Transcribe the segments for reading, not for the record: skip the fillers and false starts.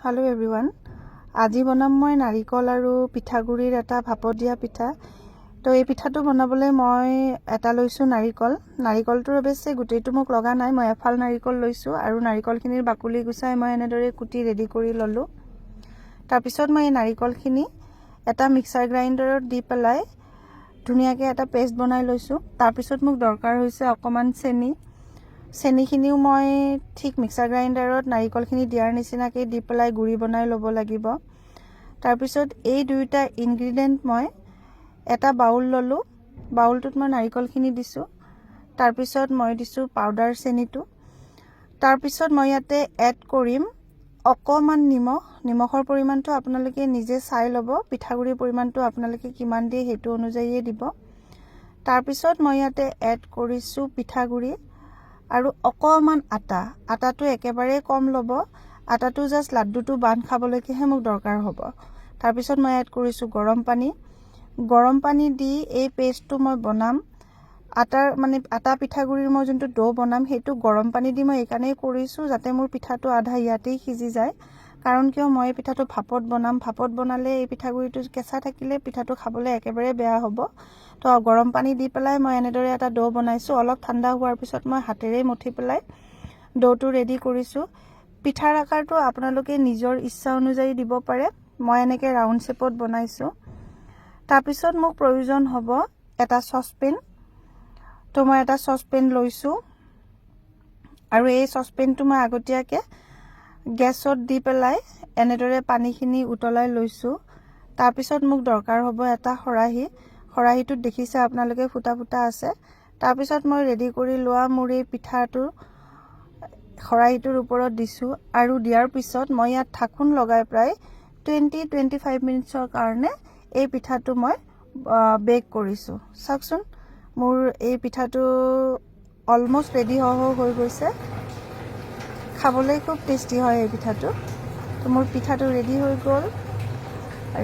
Hello everyone, আজি বনাম মই নাৰিকল আৰু পিঠাগুড়িৰ এটা ভাপত দিয়া পিঠা। তো এই পিঠাটো বনাবলৈ মই এটা লৈছোঁ নাৰিকল। নাৰিকলটোৰ অৱশ্যে গোটেইটো মোক লগা নাই, মই এফাল নাৰিকল লৈছোঁ আৰু নাৰিকলখিনিৰ বাকলি গুচাই মই এনেদৰে কুটি ৰেডি কৰি ল'লোঁ। তাৰপিছত মই এই নাৰিকলখিনি এটা মিক্সাৰ গ্ৰাইণ্ডাৰত দি পেলাই ধুনীয়াকৈ এটা পেষ্ট বনাই লৈছোঁ। তাৰপিছত মোক দৰকাৰ হৈছে অকণমান চেনি। চেনিখিনিও মই ঠিক মিক্সাৰ গ্ৰাইণ্ডাৰত নাৰিকলখিনি দিয়াৰ নিচিনাকৈ দি পেলাই গুড়ি বনাই ল'ব লাগিব। তাৰপিছত এই দুয়োটা ইনগ্ৰিডিয়েণ্ট মই এটা বাউল ল'লোঁ। বাউলটোত মই নাৰিকলখিনি দিছোঁ। তাৰপিছত মই দিছোঁ পাউডাৰ চেনিটো। তাৰপিছত মই ইয়াতে এড কৰিম অকণমান নিমখ। নিমখৰ পৰিমাণটো আপোনালোকে নিজে চাই ল'ব। পিঠাগুড়িৰ পৰিমাণটো আপোনালোকে কিমান দিয়ে, সেইটো অনুযায়ীয়ে দিব। তাৰপিছত মই ইয়াতে এড কৰিছোঁ পিঠাগুড়ি আৰু অকণমান আটা। আটাটো একেবাৰে কম ল'ব। আটাটো জাষ্ট লাড্ডুটো বান্ধ খাবলৈকেহে মোক দৰকাৰ হ'ব। তাৰপিছত মই এড কৰিছোঁ গৰম পানী। গৰম পানী দি এই পেষ্টটো মই বনাম। আটাৰ, মানে আটা পিঠাগুড়িৰ মই যোনটো ডো বনাম, সেইটো গৰম পানী দি মই এইকাৰণেই কৰিছোঁ যাতে মোৰ পিঠাটো আধা ইয়াতেই সিজি যায়। কাৰণ কিয়, মই এই পিঠাটো ভাপত বনাম। ভাপত বনালে এই পিঠাগুড়িটো কেঁচা থাকিলে পিঠাটো খাবলৈ একেবাৰে বেয়া হ'ব। তো গৰম পানী দি পেলাই মই এনেদৰে এটা ডো বনাইছোঁ। অলপ ঠাণ্ডা হোৱাৰ পিছত মই হাতেৰেই মঠি পেলাই ডোটো ৰেডি কৰিছোঁ। পিঠাৰ আকাৰটো আপোনালোকে নিজৰ ইচ্ছা অনুযায়ী দিব পাৰে। মই এনেকৈ ৰাউণ্ড শ্বেপত বনাইছোঁ। তাৰপিছত মোক প্ৰয়োজন হ'ব এটা চচপেন। তো মই এটা চচপেন লৈছোঁ আৰু এই চচপেনটো মই আগতীয়াকৈ গেছত দি পেলাই এনেদৰে পানীখিনি উতলাই লৈছোঁ। তাৰপিছত মোক দৰকাৰ হ'ব এটা খৰাহী। খৰাহীটোত দেখিছে আপোনালোকে, ফুটা ফুটা আছে। তাৰপিছত মই ৰেডি কৰি লোৱা মোৰ এই পিঠাটো খৰাহীটোৰ ওপৰত দিছোঁ আৰু দিয়াৰ পিছত মই ইয়াত ঢাকোন লগাই প্ৰায় 20-25 মিনিটছৰ কাৰণে এই পিঠাটো মই বেক কৰিছোঁ। চাওকচোন, মোৰ এই পিঠাটো অলমষ্ট ৰেডি হৈ হৈ গৈছে। খাবলৈ খুব টেষ্টি হয় এই পিঠাটো। তো মোৰ পিঠাটো ৰেডি হৈ গ'ল।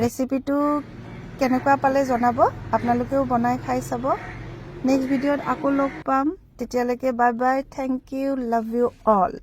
ৰেচিপিটো কেনেকুৱা পালে জনাব। আপোনালোকেও বনাই খাই চাব। নেক্সট ভিডিঅ'ত আকৌ লগ পাম। তেতিয়ালৈকে bye bye, thank you, love you all.